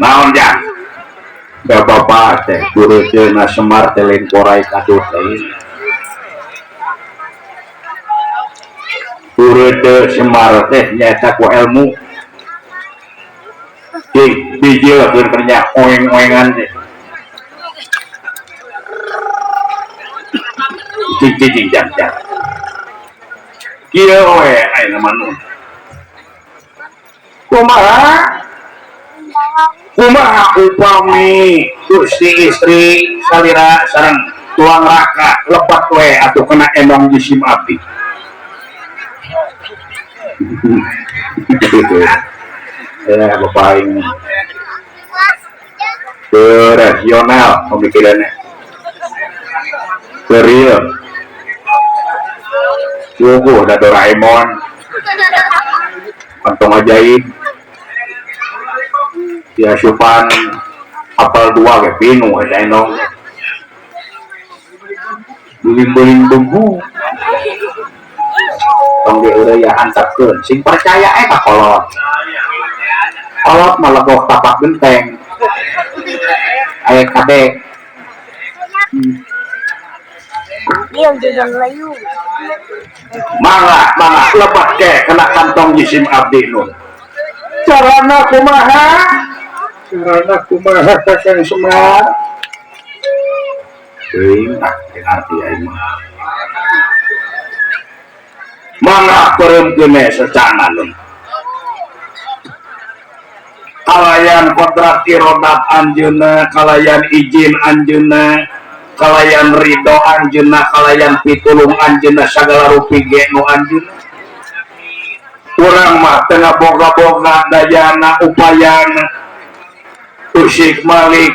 Naon jang? Da bapak teh bureutna Semar teh lain korai kadut lain. Bureuteu Semar teh nyaeta ku ilmu. Cing bijil keur kerja oeng-oengan teh. Cing cing jang jang. Kieu we ayeuna mah nun. Kumaha? Kumaha upami Gusti istri salira sareng tuang raka lebat we atuh kena endong jisim abdi. Ya bapak ini rasional pemikirannya, real. Sungguh ada Doraemon, kantong ajaib. Ya supan apel dua ke pinu eta endong. Buling-buling bumbu. Tong dieureun ya antepkeun, sing percaya ka kolot. Kolot mah legok tapak genteng. Aya kabeh. Mangga, mangga lebat ke kena kantong jisim abdi nun. Carana kumaha? Carana kumaha Kakang Semar? Teuing tah teu ngarti aing mah. Mangga peureumkeun we secana nun. Kalayan kodrat irodat anjeunna, kalayan izin anjeunna, kalayan ridho anjeunna, kalayan pitulung anjeunna, sagala rupi ge nu anjeunna. Urang mah teu ngaboga-boga dayana upayana. Usik Malik.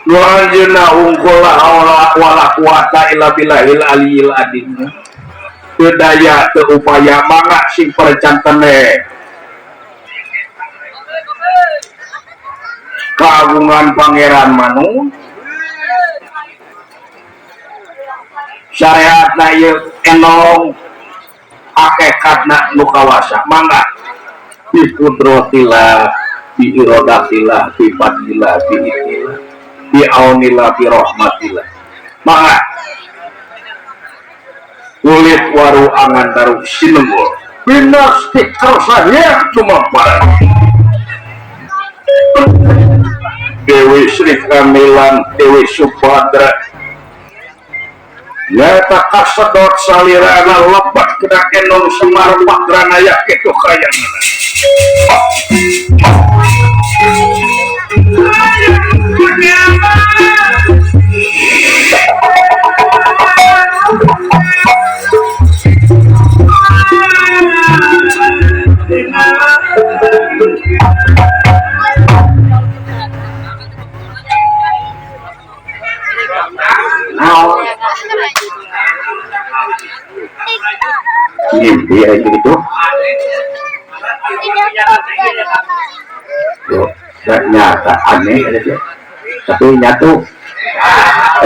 Nu anjeunna hungkul la haula wala quwata illa billahil aliyil azim. Teu daya teu upaya mangga sing percantene. Kagungan Pangeran Manu. Syariatna ieu enong hakikatna nu kawasa mangga bi qudratillah bi iradatillah bi fadlillah bi idnillah bi aunillah bi rahmatillah mangga kulit waru angan daru sinenggol binasti karsahya tumamparan Dewi Sri Kamilan Dewi Subadra nyata kasedot salirana lebat kena enong Semar Pagranaya kitu kayangan. Mimpi aja gitu. Tuh, nyata aneh ada dia. Tapi nyatu.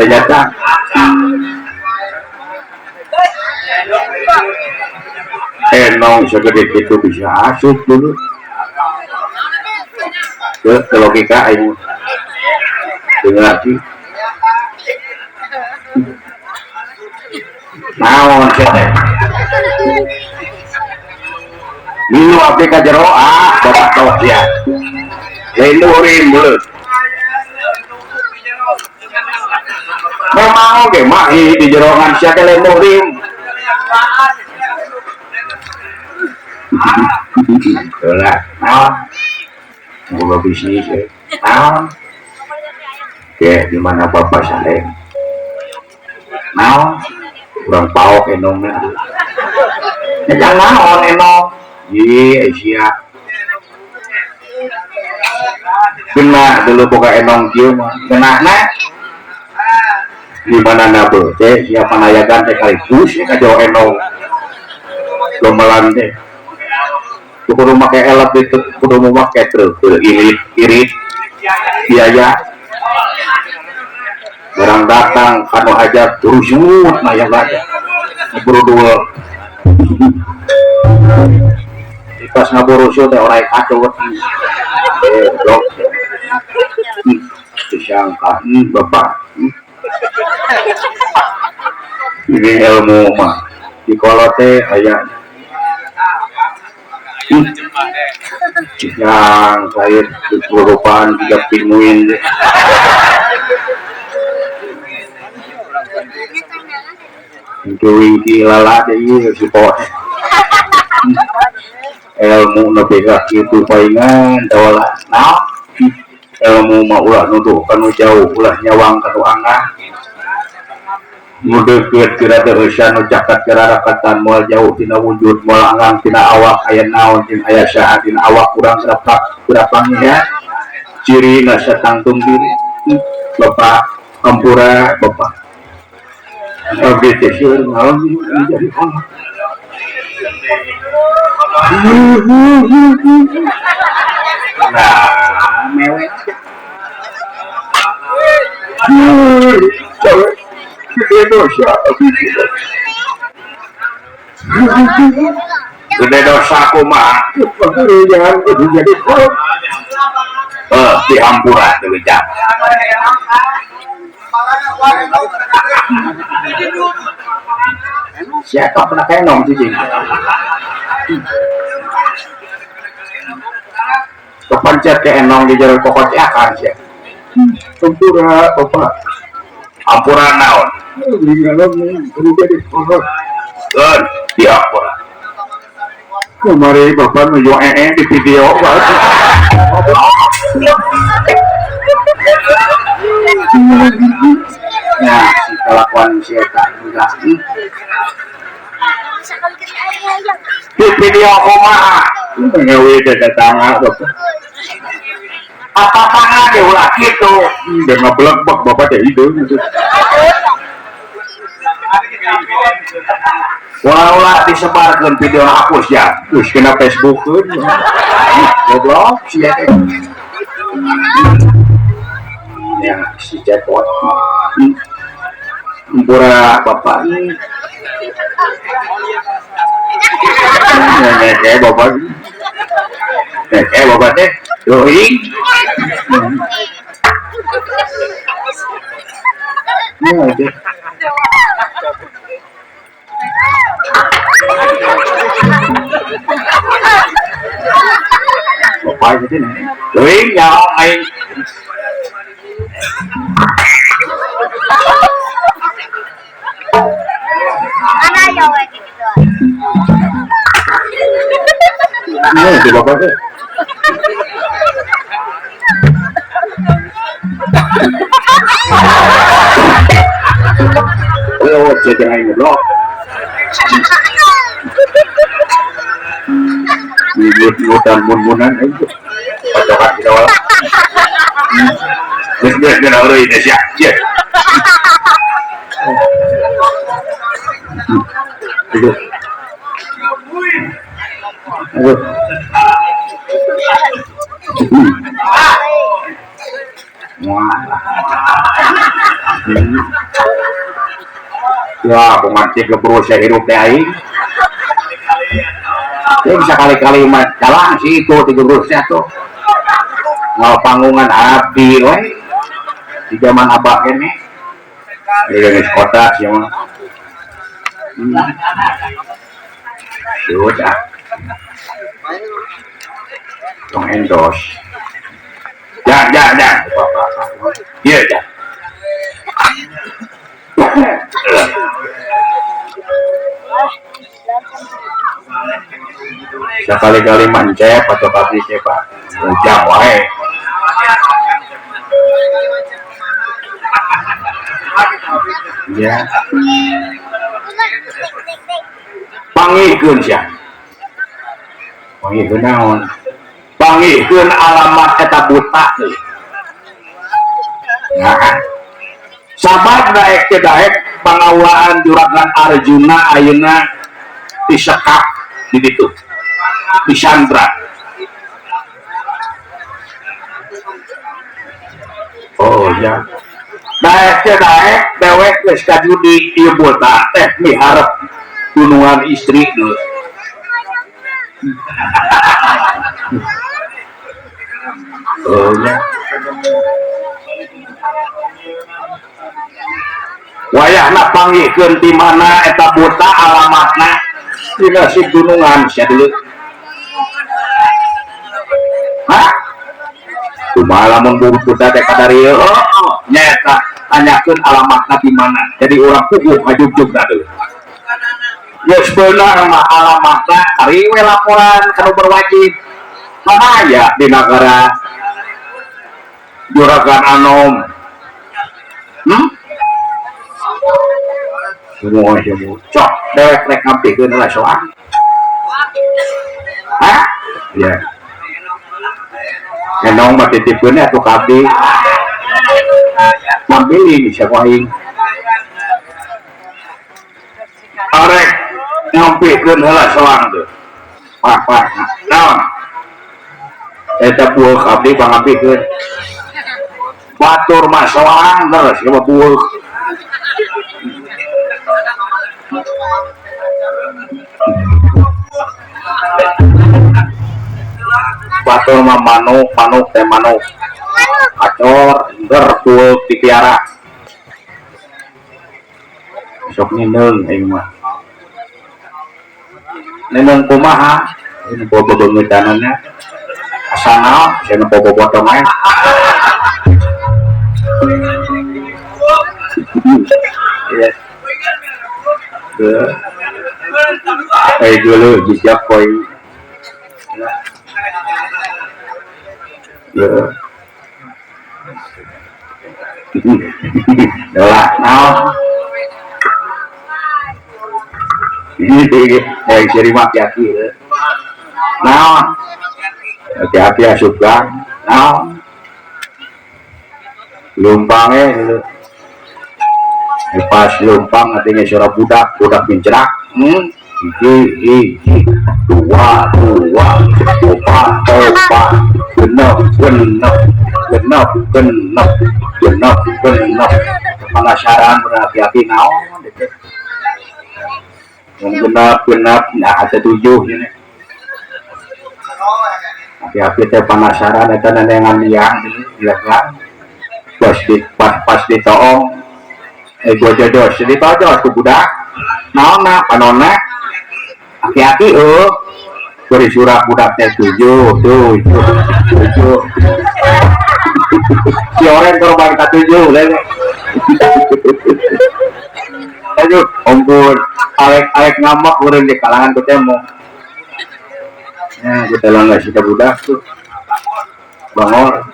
Nyata. Enong segede itu bisa asup dulu. Ke logika ayo. Dengar sih. Naon teh? Milu abdi ka jero ah bapak tau sia. Lain murim mulut. Memang oge mahi di jeroan sia teh lain murim. Lah, naon? Boga bisnis eh. Naon? Oke, di mana bapak sare? Naon? Urang paok enongna. Ya jangan naon enong. Ye, sia. Kena dulu boga enong kieu mah. Kenahna di mana nabe teh siapa nayagan teh kali dus ka jauh enong. Lomelan teh. Kudu make elep itu, kudu make truk, irit, irit biaya. Barang datang kanu hajat turusut nayagan. Berudul. Pas ngaborosyo teh orai kacau. Goblok. Disangka bapak. Ini ilmu mah di kolot teh aya. Yang saya kesurupan tiga pinguin. Wingki lala deui si poe. Ilmu nu bega kitu paingan dawalah. Naon? Ilmu mah ulah nuduh kanu jauh, ulah nyawang kanu angah. Nu deukeut geura deueusan, nu caket geura rakatan, moal jauh tina wujud, moal anggang tina awak aya naon jeung aya saha dina awak urang geura panggih ya. Ciri satangtung diri. Bapak ampura bapak. Abdi teh seueur ngalami jadi Allah. Nah, mewek. Gede dosa. Gede dosa kumaha? Jangan jadi kolot. Dihampura teu jam. Siapa pernah kenong cicing? Kepencet ke enong di jalan pokok akan sih. Ampura bapak. Ampura naon? Diampura. Kemarin bapak nuju ee di video. Nah, si kelakuan si eta enggak. Di video kumaha? Ngewe teh tetangga bapak. Apa tangan deh ulah kitu. Udah ngeblek-blek bapak teh itu. Ulah-ulah disebarkan video hapus ya. Terus kena Facebook. Goblok si eta. Ya, si cepot. Pura bapak. Nek bapak. Nek bapak teh. Doi. Bapak gitu nih. Doi nyawa aing. Ini di bapak teh. Oh, jadi aing goblok. Ngibut-ngibutan mun-munan aing. Pacokan kita wala. Geus geus euy Indonesia. Cie. Aduh. Aduh. Wah. Ya, aku mancing ke saya hirup teh aing. Ya bisa kali-kali mah jalan sih itu tiga brusnya tuh. Mau panggungan abdi we. Di zaman abah ini. Di kota sih mah. Sudah. Tong endos. Ya, ya, ya. Iya, ya. Sekali-kali mancep atau kaki cepak ujang wae. Ya. Pangihkeun sia. Pangihkeun naon? Pangihkeun alamat eta buta. Nah. Sabab daek teh daek pangawaan juragan Arjuna ayeuna disekap di ditu. Disandra. Oh ya. Daek teh daek dewek geus kajudi ieu buta teh miharep gunungan istri deui. Oh nya. Wayahna panggihkeun di mana eta buta alamatna dina si gunungan sia dulu. Hah? Kumaha lamun buta teh kadarieu? Oh, nya eta tanyakeun alamatna di mana. Jadi urang puguh ngajugjugna deui. Geus beunang mah alamatna ari we laporan ka nu berwajib. Mana aya di nagara Juragan Anom? Semua semua. Cok, dewek rek ngampikeun heula soang. Hah? Ya. Enong mah titipkeun atuh ka abdi. Mampili bisa ku aing. Arek ngampikeun heula soang teh. Pak, pak. Naon? Eta bueuh abdi pangampikeun. Batur mah soang terus ieu mah bueuh. Batur mah manuk, manuk teh manuk. Acor, ger bueuh dipiara. Sok nineung aing mah. Nineung kumaha? Ini bobo beungeutaneunna. Asa naon? Sia bobo potong ae. Iya. Dulu jejak koi. Ya. Dolah, naon? Ini seri mah hati-hati. Naon? Hati-hati asup gang. Naon? Lumpang dulu. Pas lumpang artinya suara budak, budak mincerak. Hiji, hiji, dua, dua, opat, opat, genep, genep, genep, genep, genep, genep. Penasaran berhati-hati naon gitu. Yang genep, genep, nah ada 7 ini. Hati-hati teh penasaran eta nenengan liang ya kan. Pas di pas, pas ditoong. Gua jodos, jadi tojos ku budak. Naonna panonna? Hati-hati eueuh. Beri surat budak teh 7, 7, 7. Si oren korban ka 7, lele. Aduh, ampun. Alek-alek ngamak urang di kalangan ku temo. Ya, kita langgar si budak tuh. Bangor.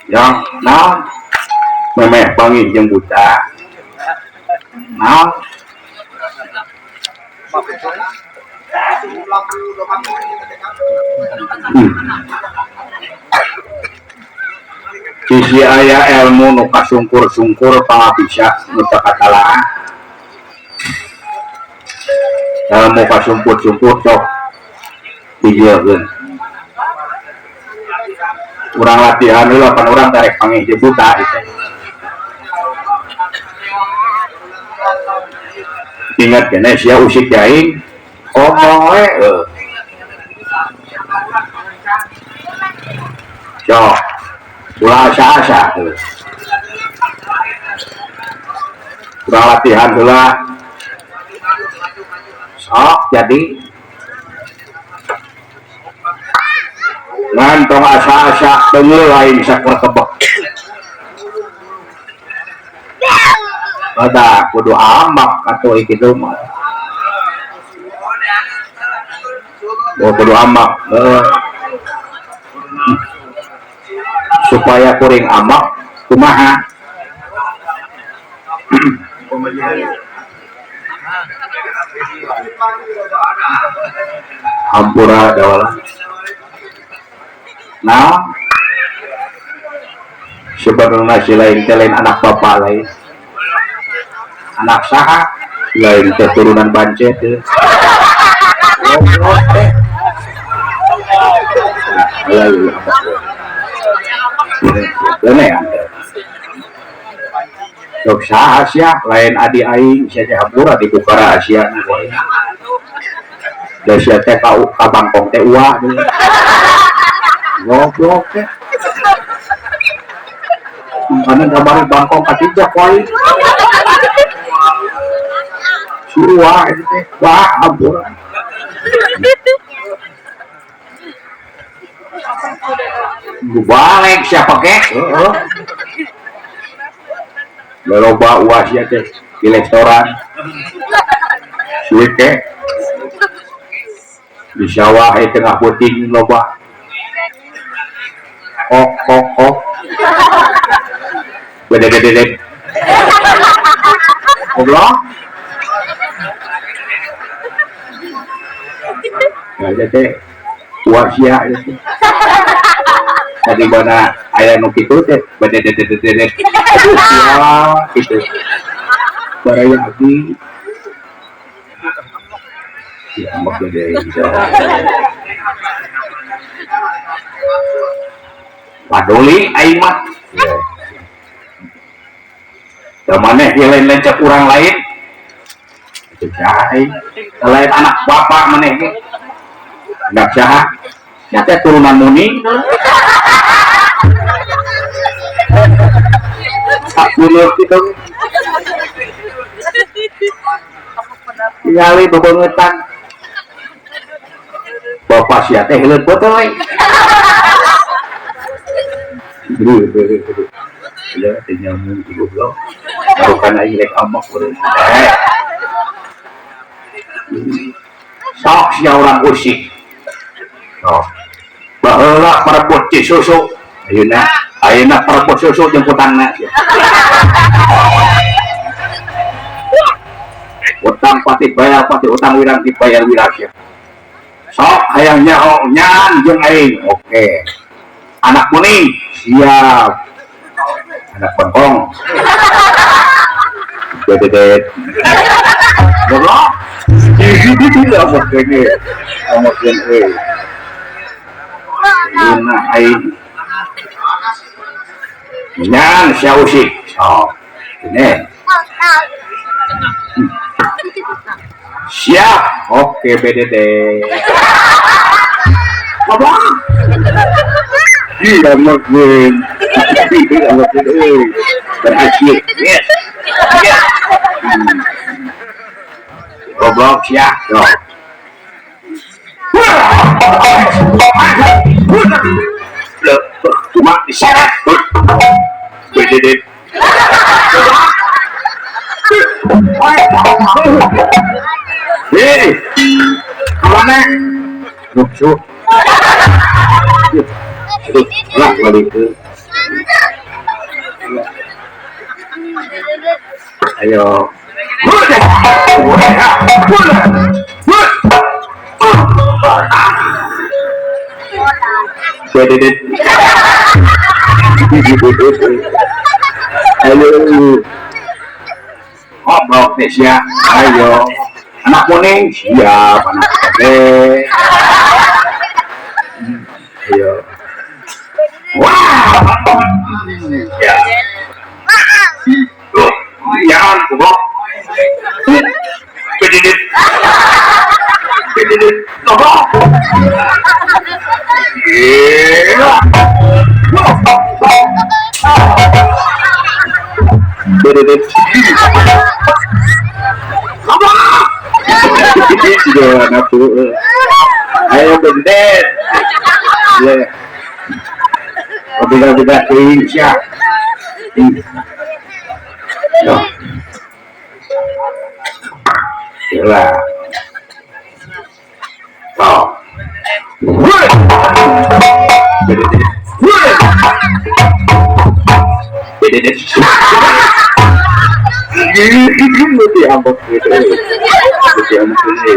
Yang naon? Memeh panggih jeung buta. Naon? Sisi aya ilmu nu kasungkur-sungkur pangabisa nu teu katalaah. Ilmu kasungkur-sungkur sok dijieun. Urang latihan heula pan urang tarek panggih jeung buta itu. Ingat kene sia usik aing omong we heuh. Sok ulah asa-asa heuh. Urang latihan heula. Sok jadi ngan tong asa-asa deungeu lain sakur kebek. Ada kudu amak atau kitu mah. Oh, kudu amak. Supaya kuring amak kumaha? Hampura dawala. Nah, sebenarnya si lain teh lain anak bapak lain. Anak saha lain keturunan bancet teh. Goblok teh. Sok saha sia lain adi aing sia teh hampura di kukara sia. Da sia teh ka Bangkok teh uah. Goblok teh. Makanya kamari Bangkok katiga poin. Si uah itu teh. Wah, ampun. Balik siapa kek? Heeh. Loba uah sia teh di restoran. Suwe kek. Di sawah ieu tengah puting loba. Kok kok kok. Bede-bede. Goblok. Nah, teh uah sia teh. Tadi mana aya nu kitu teh bede-bede. Aduh sia kitu. Baraya abdi. Ya ambek gede gitu. Paduli aing mah. Da maneh ieu lain-lain cek urang lain. Itu aing. Lain anak bapak maneh ge. Anak saha? Nya teh turunan muni. Tak bunuh kitu. Tingali bebeungetan. Bapak sia teh heuleut botol. Udah teh nyamuk goblok. Bukan aing rek amok urang. Sok sia urang usik. Sok. Baheula parebut Cisusu. Ayeuna ayeuna parebut susu jeung kutangna sia. Utang pati bayar pati utang wirang dibayar wirang sia. Sok hayang nyaho nyaan jeung aing. Oke. Anak kuning siap. Anak bengkong. Dedet. Goblok. Amok gini. Amok gini. Ayeuna aing. Nyan sia usik. Sok. Ini. Siap. Oke BDD. Goblok. Iya, mungkin. Iya, mungkin. Berhasil. Yes. Yes. Goblok sia. Yo. Cuma diseret. BDD. Hei, kemana? Lucu. Aduh, lah balik ke. Ayo. Ayo. Goblok nih sia. Ayo. Anak kuning siap, anak gede. Ayo. Wah. Ya. Jangan goblok. Bedidit. Bedidit. Goblok. Gila. Bedidit. Goblok. Ayo bedidit. Ya. Beda-beda teuing sia. Yo. Gila. Oh. Bedidit. Lebih ambok gitu. Lebih ambok ini.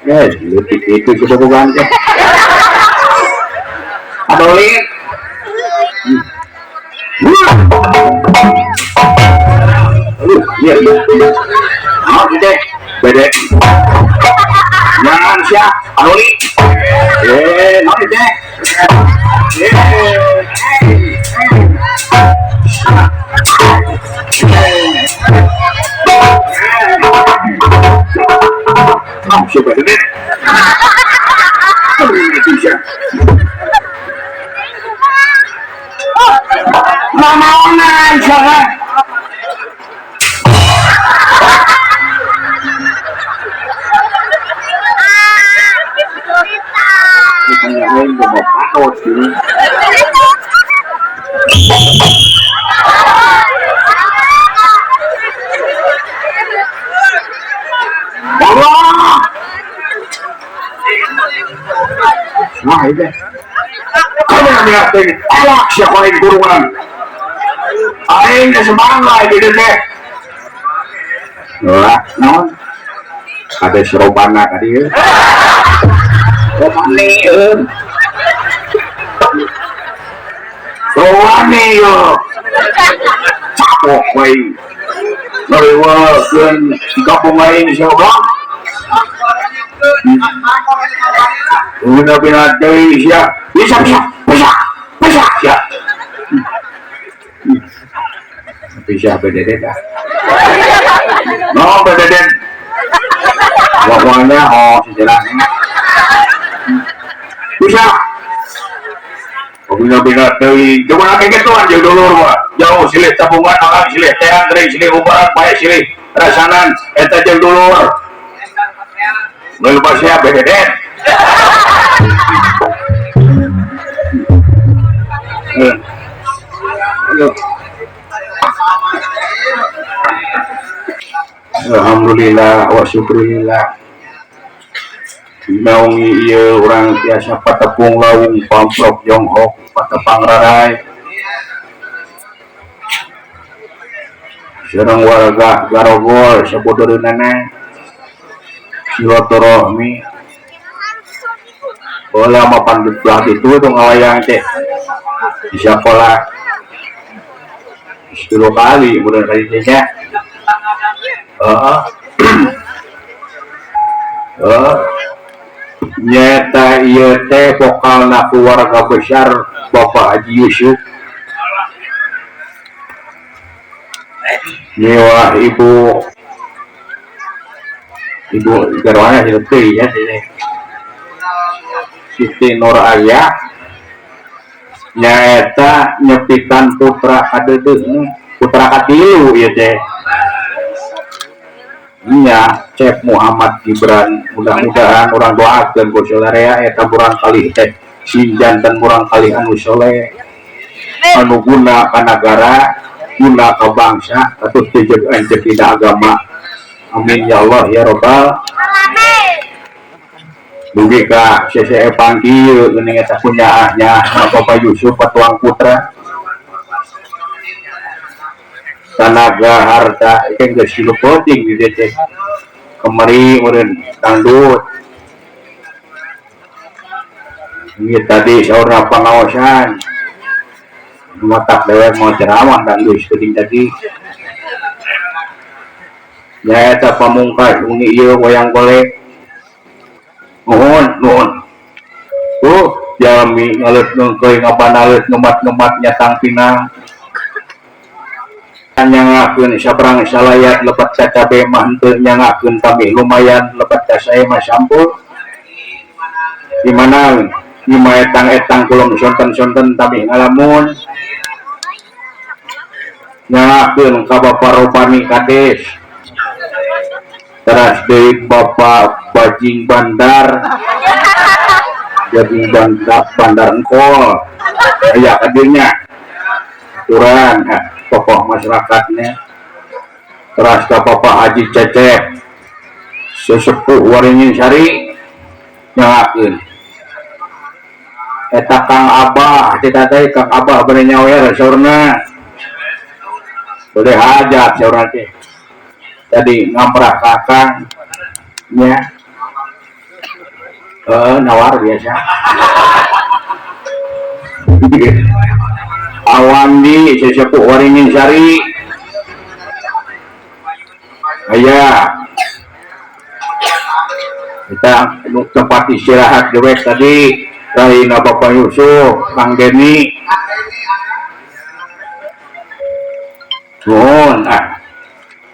Ya, lebih itu coba bukan teh. Adolit. Aduh, iya iya. Maaf deh, bede. Jangan sia, adoli. Naon teh? Oh, siapa ini? Mamaonan siya. Nah, ini. Kamu alak siapa yang kurungan? Aing semangat di teh. Lah, naon? Ada serobana tadi. Robani euy. Robani yo. Capok we. Ngariweukeun kampung aing siapa? Una binatang sia. Bisa bisa bisa bisa sia. Bisa beda dah. No beda. Pokoknya oh sejelas. Bisa. Una binatang. Coba nak gitu aja dulur mah. Jauh silih tabungan akan silih teang deui silih ubaran bae silih rasanan eta jeung dulur. Lepas sia beda. Alhamdulillah wa syukurillah. Naungi ieu urang tiasa patepung lawung pamplok jonghok patepang rarai. Sareng warga Garogol sabodoreunana silaturahmi. Bola mapan belah itu tuh ngawayang teh di sekolah 10 kali bulan kali teh nya. Nyata ieu teh vokalna keluarga besar Bapak Haji Yusuf. Nyewa ibu ibu garwana teh ya teh. Siti Nur Ayah nyaeta nyepitan putra kadeudeuh putra katilu ieu teh. Nya Cep Muhammad Gibran mudah-mudahan urang doakeun ku saudara eta murang kalih teh sing janten murang kalih anu soleh anu guna ka nagara guna ka bangsa atuh teu anjeun dina agama. Amin ya Allah ya rabbal alamin. Dugi ka CCE panggil geuning eta kunyaahnya Bapak Yusuf Patuang Putra tanaga harta ieu geus silup penting di dieu teh kemari meureun dangdut ieu tadi saurna pangaosan matak dewek mau ceramah dangdut geuning tadi nyaeta pamungkas uni ieu wayang golek. Nuhun, nuhun. Tuh, jalmi ngaleut nungkeuy ngabanaleut ngemat-ngemat nyatang pinang. Nyangakeun sabrang salayat lepat ka cabe mah henteu nyangakeun tami lumayan lepat ka sae mah sampul. Di mana di etang-etang kulong sonten-sonten tami ngalamun. Nyangakeun ka Bapak Robani Kades. Teras deui Bapak Bajing Bandar. Bajing Bandar Bandar Engkol. Aya ka dieu nya. Aturan tokoh masyarakatnya. Teras ka Bapak Haji Cecep. Sesepuh Waringin Sari nyangakeun. Eta Kang Abah, kita teh Kang Abah bade nyawer saurna. Bade hajat saurna teh. Tadi ngamprah kakang nya nawar biasa. Awandi sesepuh Waringin Sari aya Kita tempat istirahat dewek tadi Rahina Bapak Yusuf, Kang Deni. Nuhun ah.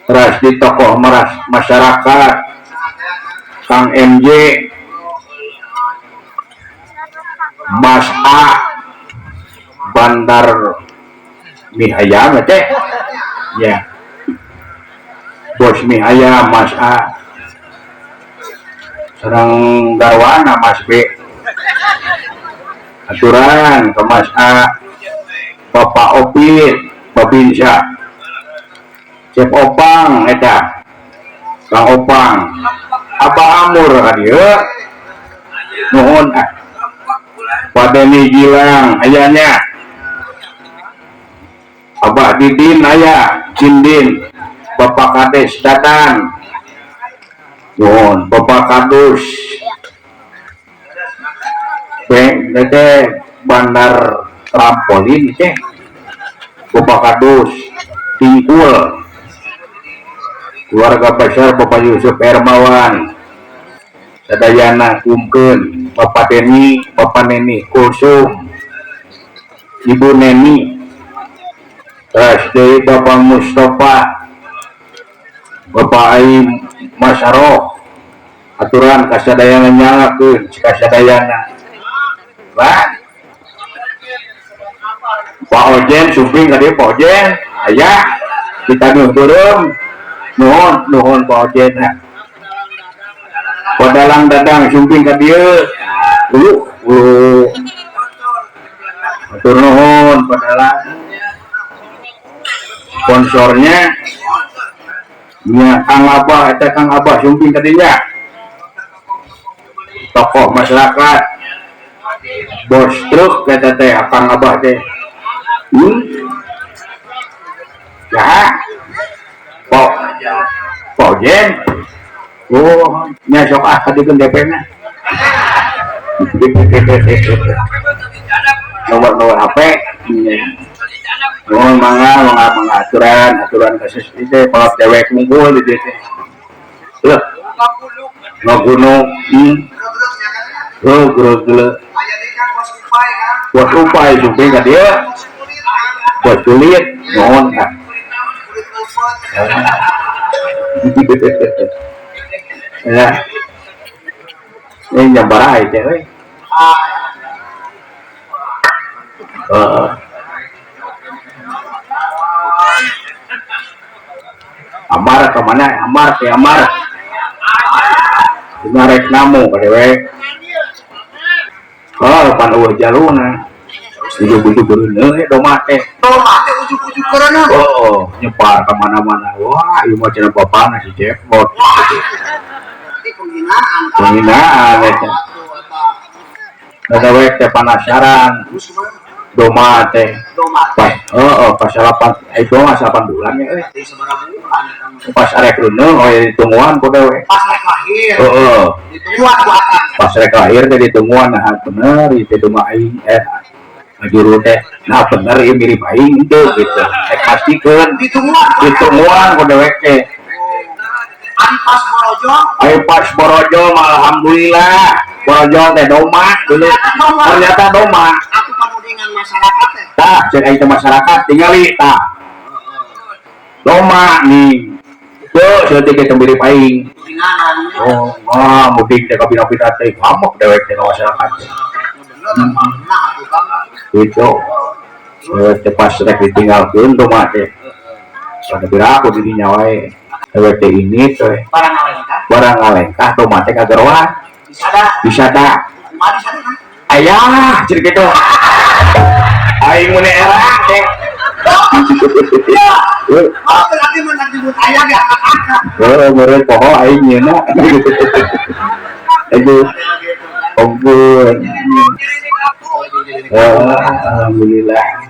Teras di tokoh masyarakat Kang MJ, Mas A, Bandar Mie Ayam teh. Ya. Bos mie ayam Mas A. Sareng garwana Mas B. Aturan ke Mas A, Bapak Opit, Babinsa, Cep Opang eta, Kang Opang, Abah Amur ka dieu, nuhun ah. Pak Deni Gilang ayahnya, Abah Didin ayah, Cindin, Bapak Kades Dadan, nuhun, Bapak Kadus, teh Bandar Trampolin teh, Bapak Kadus, Tingkul, keluarga besar Bapak Yusuf Hermawan, Sadayana Kumkeun, Bapak Deni, Bapak Neni Kulsum, Ibu Neni, terus dari Bapak Mustafa, Bapak Aim Masaroh, aturan kasadayana nyalakeun kasadayana. Pak Pak Ojen sumping ka dieu Pak Ojen, aya kita nu beureum, nuhun nuhun Pak Ojen. Padalang dadang sumping ka dieu. Ulu ulu. Atur nuhun padalang. Sponsornya nya Kang Abah eta Kang Abah sumping ka dieu. Tokoh masyarakat. Bos truk eta teh Kang Abah teh. Ya. Pak Pak Ojen. Oh, nya sok ah kadikeun DP-na. Nomor-nomor HP. Oh, mangga mangga mangga aturan aturan kasus itu kalau dewek unggul di dieu teh. Leuh. Ngagunung. Oh, gelo-gelo. Bos upai sumping ka dieu. Bos kulit, nuhun ah. Ya. Ini nyambar aja teh euy. Heeh. Amar ka mana? Amar ke Amar. Rek namu ka dewek. Oh, pan eueuh jaluna. Ujug-ujug beuneu doma teh. Doma teh ujug-ujug beuneu. Oh, nyebar ka mana-mana. Wah, ieu mah cenah bapana si Cepot. Berarti penghinaan. Penghinaan eta. Da dewek teh penasaran. Doma teh. Doma Pas heeh, pas 8 doma 8 bulan ya euy. Pas arek reuneuh oh ya ditungguan ku dewek. Pas rek lahir. Heeh. Ditungguan ku akang. Pas rek lahir teh ditungguan nah bener ieu teh doma aing ngajuru teh. Nah bener ieu mirip aing teu gitu. Rek pastikeun. Ditungguan. Ditungguan ku dewek teh. Ari pas borojol. Ari pas borojol mah alhamdulillah. Borojol teh doma dulu. Ternyata doma. Aku panudingan masyarakat teh. Tah, cek aing teh masyarakat tingali tah. Doma nih. Tuh, saeutik teh mirip aing. Oh, ah, mudik teh kabina-bina teh ngamuk dewek teh ka masyarakat. Gitu. Dewek teh pas rek ditinggalkeun doma teh. Pada piraku di dinya wae. Dewek teh ini teh. Barang ngalengkah. Barang ngalengkah doma teh kageroan. Bisa da. Bisa da. Kumaha bisa da? Ayah, jadi gitu. Aing mun era teh. Oh, berarti mun nyebut ayah ge akak-akak. Heeh, meureun poho aing nyeuna. Aduh. Ampun. Oh, alhamdulillah.